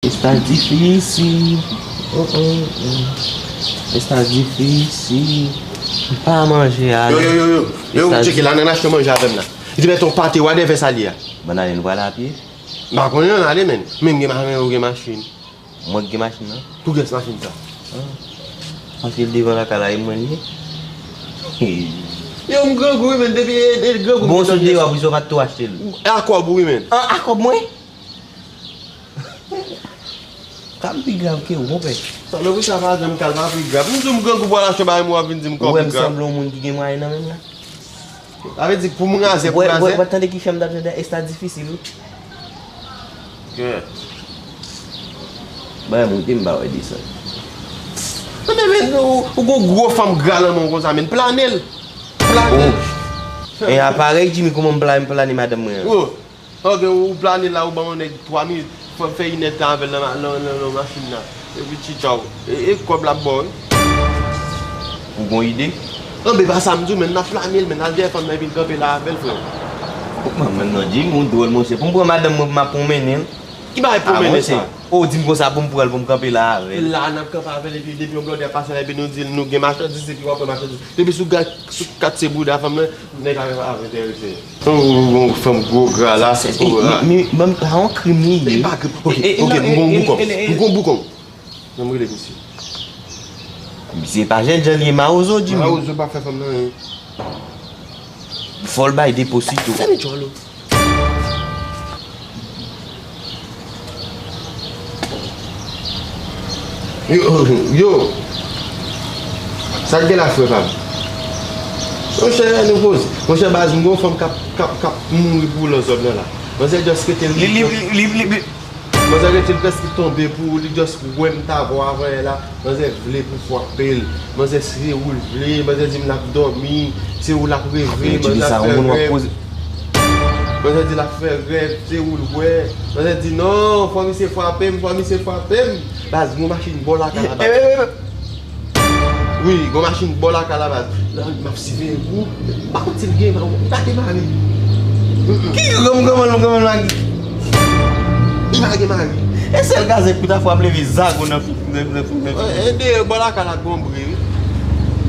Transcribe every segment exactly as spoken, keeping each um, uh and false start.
Estaj difisil. Oh, oh, oh. Estaj difisil. M pa manje ale. Yo, yo, yo, yo. Yo, estaj tcheke la, nan achte manje avè m la. Li te mete yon pate, whatever sa li a. Bann ale, nou pral a pye? M pa konnen, ann ale, menn. Men m gen ma-, men ou gen machin. Mwen ki gen machin nan? Pou kiyès machin sa? Ah. Paske l devan lakay la, e mwen li ye. Yo, m grangou, wi, menn, depi e, e grangou. Bon, sou deyò, pou sa w pa t tou achte l. A kòb ou, wi, menn. An, a kòb mwen? Ka m pi grav ke ou, monpè. Sa lè pou sa pa janm kal pa pi grav. M di w m grangou pou al achte bagay, mwen w ap vin di m kòb pi grav. Ou wè m sanble yon moun ki gen mwayen nan men m la? Sa vle di pou m razè, pou razè. Ou tande ki chan m t ap jwenn, estaj difisil, wi. Kè. Bay monte m pa wè desann. Men, men, men, ou, ou gon gwo fanm gra nan men w konsa, men plane l. Plane l. Oh. E a parèy Jimmy, kòman m plane, plane madanm mwen an? Oh. Ok, ou plane la, ou ban yon nèg twa minit, fè, fè inèdtan avè l nan, nan, nan, nan machin nan. Epi tchitchaw. E, e kòb l ap ba w, wi. Ou gon ide? Non, men pa sa m di w, men n ap flane l, men n al dèyè fanm nan epi n kanpe la avè l, frè. Kòman menm non, Jimmy, ou dwòl, monchè. Pou m pran madanm mwen pou m ap pwonmennen l? Ki bagay pwonmennen sa? O, di m konsa pou m pran l, pou m kanpe la avè l. La, n ap kanpe avè l, epi depi yon blòdè ap pase la, epi nou di l nou gen machandiz, epi w ap pran machandiz. Depi sou ga-, sou katye bouda fanm nan, nèg la ap enterese. Ou, ou, ou, fanm gwo gra la. Se, e, mi, mi, ban m, pa yon krim li ye. E pa krim. Ok, ok, m gon boukon. M gon boukon. Ban m rele misye. Misye pa jènjan li ye, mawozo, Jimmy. Mawozo pa fè fanm nan anyen. Fò l bay depo sito. Fèmen djòl ou. Yo, yo. Sa k gen la, frè pa m? Monchè, nou poze. Monchè, baz, m gon fanm k ap, k ap, k ap mouri pou lòzòd nan la. Manzè just rete li. Li, li, li, li, li, li. Manzè rete l prèske tonbe pou ou, li just wè m t avè w avanyè la. Manzè vle pou frape l. Manzè se ou l vle, manzè di m l ap dòmi, se ou l ap reve, manzè ap fè rèv. Manzè di l ap fè rèv, se ou l wè. Manzè di non, fò misye frape m, fò misye frape m. Baz, gon machin bò lakay la, baz. Wi, gon machin bò lakay la, baz. Nan, m ap siveye kou. M pa konn si l gen, li pa gen mari. Ki granm, granm, granm, granm, li pa gen mari. E sèl gazèk pou ta fè w ap leve zago nan fi, nan, nan fi, nan fi. E, e, dèyè bò lakay la gon bri, wi.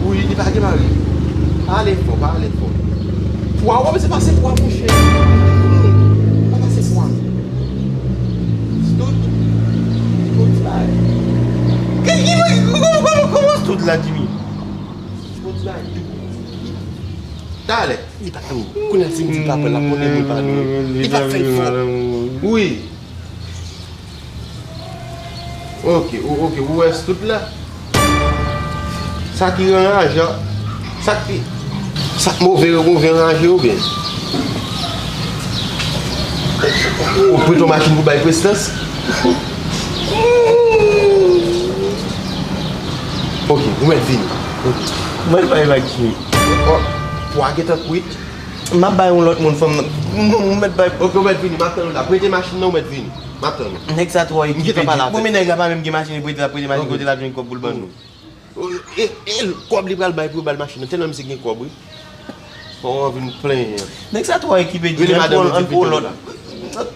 Wi, li pa gen mari. Pa ale fò, pa ale fò. Pwa, w ap se pase pwa, monchè. Pa pase pwa. Stout. Stout la. Ki, ki, ki, kòman, kòman, kòman stout la, Jimmy? Stout la. Talè. Li pa, oh, kounye a si m di l pa pran l, l ap montre moun pa nou. Li pa fè efò. Wi. Ok, ou, ok, ou wè stout la? Sa ki anraje, sa ki, sa k move yo, move anraje oubyen? Ou prete yon machin pou bay prestans? Ok, ou mèt vini. Ok. Mwen bay vag ki. Oh, pwa gentan kwit. M ap bay yon lòt moun fanm nan. M, m, m mèt bay. Ok, ou mèt vini, m ap tann ou la. Prete machin nan, ou mèt vini. M ap tann ou. Nèg sa twò ekipe, Jimmy. Bon, men nèg la pa menm gen machin, li prete, l ap prete machin, kote l ap jwenn kòb pou l ban nou? E, e, e kòb li pral bay pou yo ba l machin nan. Tèlman misye gen kòb, wi. Fò w anvi m plenyen. Nèg sa twò ekipe, Jimmy. Rele madanm ou, di l pete nou la.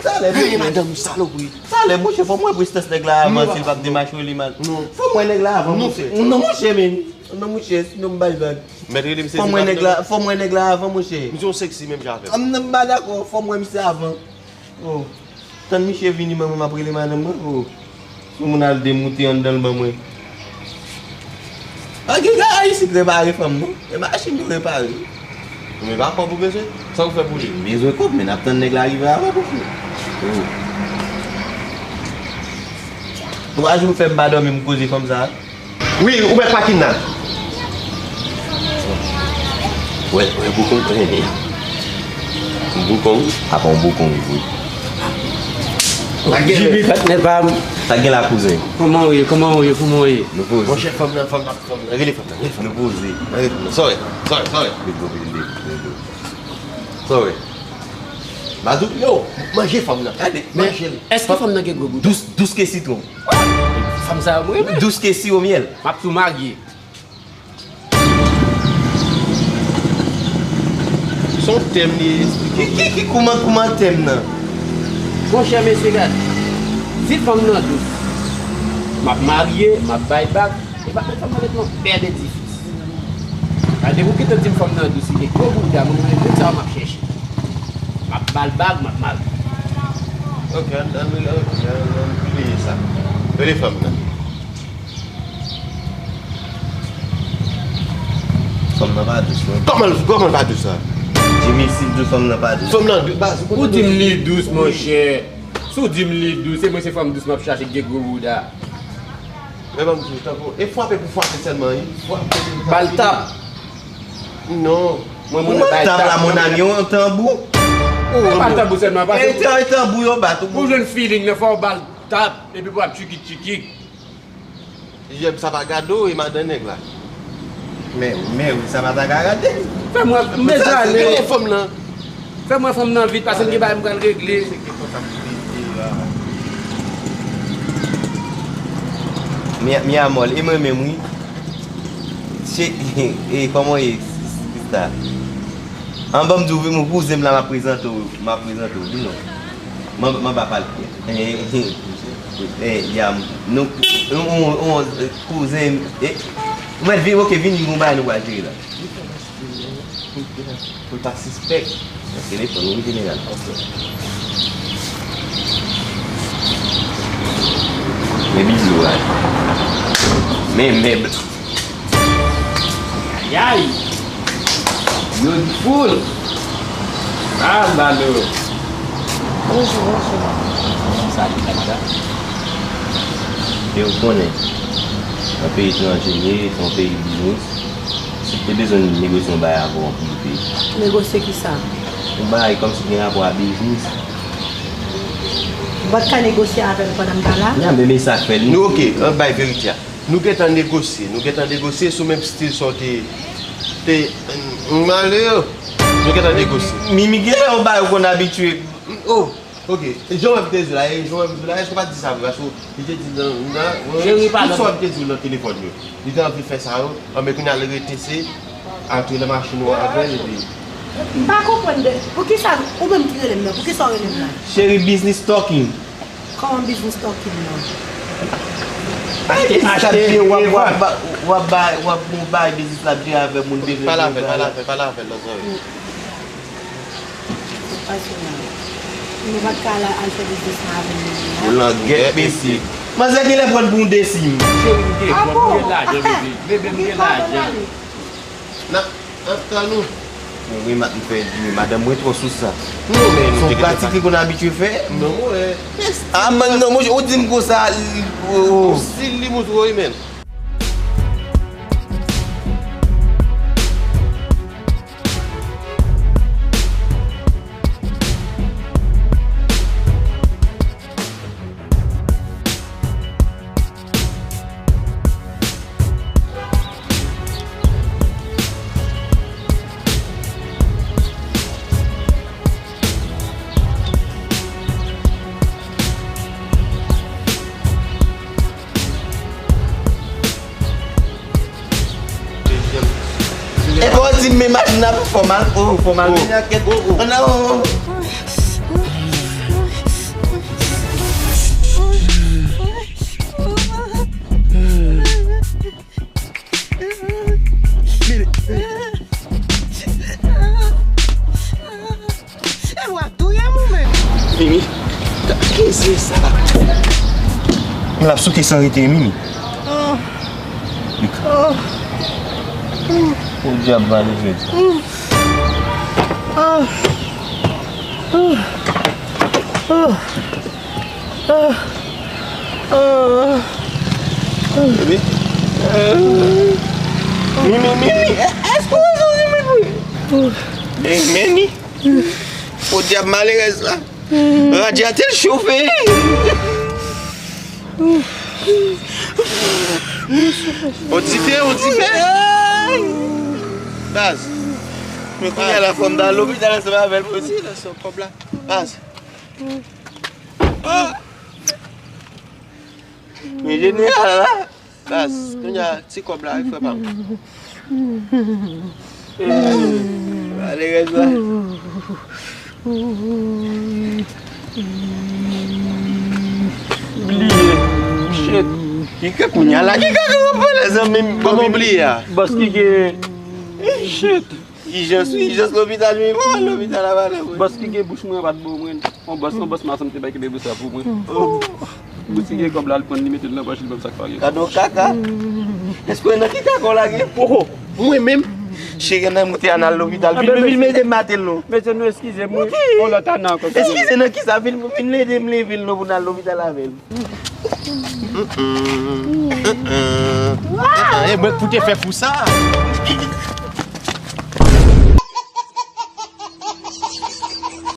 Talè, rele madanm ou, salopri. Talè, monchè, fò m wè prestans nèg la avan, si l p ap demache w, li mal. Non. Fò m wè nèg la avan, monchè. Non, monchè, men. Non, monchè, sinon m bay vag. Mèt rele misye. Fò m wè nèg la, fò m wè nèg la avan, monchè. Misye yon seksi menm jan avè m. M, m pa dakò, fò m wè misye avan. Oh. Tann misye vini, manman, m ap rele madanm mwen. Oh. Si yon moun al demoute anndan l ban mwen. Pa gen kay isit repare fanm, non. E machin nou repare. Men pa kòb ou bezwen? Sa ou fè pou li? M bezwen kòb, men n ap tann nèg la rive avan pou fini. Oh. Twa jou fè m pa dòmi, m koze fanm sa a. Wi, ou mèt pakin nan. Wè, wè, boukon, eh, eh. Boukon. Apa yon boukon, wi. Jimmy, patnè pa m. Sa gen la, kouzen? Kòman w ye? Kòman w ye? Kòman w ye? Nou poze. Monchè, fanm nan, fanm nan, fanm nan. Rele fanm nan, rele fanm nan. Nou poze. Rele fanm nan. Sorry, sorry, sorry. Let's go, let's go, let's go. Sorry. Bazou, yo, manje fanm nan. Gade, manje l. Èske fanm nan gen gwo bout? Dous, dous ke sitwon. Fanm sa yo mwen renmen. Dous ke siwo myèl. M ap tou marye. Se yon tèm li eksplike. Ki, ki, ki, kouman, kouman tèm nan? Monchè, mesye, gade. Si fanm nan dous, m ap marye, m ap bay bag, e pa fè fanm nan met yon bèl edifis. Gade, ou gentan di m fanm nan dous, li gen gwo bouda, mwen menm, tout sa m ap chèche. M ap ba l bag, m ap marye. Ok, ann, ann, ann, ann, ann bliye sa. Rele fanm nan. Fanm nan pa dous, non. Kòman, kòman l pa dous la? Jimmy, si l dous, fanm nan pa dous. Fanm nan dous, baz, ou konnen. Ou di m li dous, monchè. Si w di m li dous, se mwen se fanm dous m ap chache k gen gwo bouda. Men ban m di w, tankou, e frape pou frape sèlman, wi. Frape pou frape. Ba l tap. Non. Mwen, mwen, bay tap la, mon ami, yon tanbou. Ou pa tanbou sèlman, paske e tan-, e tanbou yo bat ou. Pou jwenn feeling nan, fò w ba l tap, epi pou ap tchiki tchiki. Jèb sa pa gade w, e madan nèg la. Men, men wi, sa pa ta ka rate. Fè mwen, m bezwen ale. Rele fanm nan. Fè mwen fanm nan vit, paske m gen bagay m pral regle. Mi, mi amor, e mwen menm wi. Se, e, kòman w ye, sista? An, ban m di w, wi, mon kouzen m la, m ap prezante w, m ap prezante w, vin non. M, m ap pale. Eh, eh, eh, ya, nou, on, on, on, kouzen, eh, mwen, vin, ok, vini, gon bagay nou pral jere la. Pou l pa sispèk. Nan telefòn, wi, jeneral. Ok. Men bizou a. Men, men, Ayayay! Beautiful! Ah, Lalo! Bonjou, bonjou. Salut, Canada. E ou konnen, nan peyi etranje m ye, se yon peyi biznis. Si w te bezwen negosye yon bagay avè w an prive. Negosye kisa? Yon bagay kòmsi gen rapò a biznis. M pa t ka negosye avè l pandan m pa la? Nan, men, men sa k fè l. Nou, ok, ann bay verite a. Nou gentan negosye, nou gentan negosye sou menm stil sa w te, te, m ale yo. Nou gentan negosye. Mimi, gen lè yon bagay ou konn abitye. Oh, ok. E jan w te di la, e jan w te di la, èske w pa t di sa vre? Paske li te di nan, nan, tout sa w te di nan telefòn yo. Li te anvi fè sa yo, anben kounye a l rete se antre nan machin ou avè l epi. M pa konprann de, poukisa ou menm ki rele m nan, poukisa w rele m la? Cheri, business talking. Kòman biznis talking nan? Achte, achte, w ap, w ap, w ap bay, w ap bay biznis la byen avè moun bezwen. Pale avè l, pale avè l, pale avè l, non, non. Pase la. Nou pa t ka al, al fè biznis la avè moun nan. Ou langèt, mesye. Manzè genlè pran pou yon desim. Cheri, m gen, ah bon, m gen lajan, bebe. Bebe, m gen lajan. N ap, n ap tann ou. Mwen, mwen, m fè di, madanm mwen twò sou sa. Non, men nou te gentan. Se yon pratik li konn abitye fè. Non, mwen. Ah, man, non, mwen, ou di m konsa, oh, oh. Stil li montre w, men. E pa w di m men machin nan fò mal, oh, fò mal vini ak kèt. Oh, oh. Ann nan, oh, oh. E w ap touye m ou menm? Mimi, ki se sa? M l ap souke san rete, Mimi. Oh. Oh. Oh, dyab malere. Oh. Oh. Oh. Oh. Oh. Mimi. Mimi, Mimi. Èske w sonje mwen? Mimi. Podyab malerèz la. Radyatè l chofe. On dife, on dife. Baz. Men kounye a la fò m ta lopital ansanm avè l pou ti lè sou kòb la. Baz. Ah. Men jeneral la. Baz, kounye a, ti kòb la, wi, frè pa m. Malerèz la. Bliye. Shit. Ki kaka kounye a la? Ki kaka w ap pale, zanmi m? Kòman w bliye a? Bòs ki gen. Shit. Ijans, wi, ijans lopital, men pa al lopital ava nan mwen. Bòs ki gen bouch mwen pa t bon mwen. On bòs, on bòs masanm te bay kenbe bouch la pou mwen. Bouch ki gen kòb la, l pran, li mete l nan pòch, li ban m sa k pa gen. Gade yon kaka. Èske w nan ki kaka w lage? Oho, mwen menm. Cheri, nan moute a n al lopital. Vin, vin, vin ede m maten l non. Mesye, nou eskize m, wi. On lòt ane ankò. Eskize nan kisa? Vin, vin ede m leve l non pou n al lopital avè l. E mwen k pou te fè fou sa.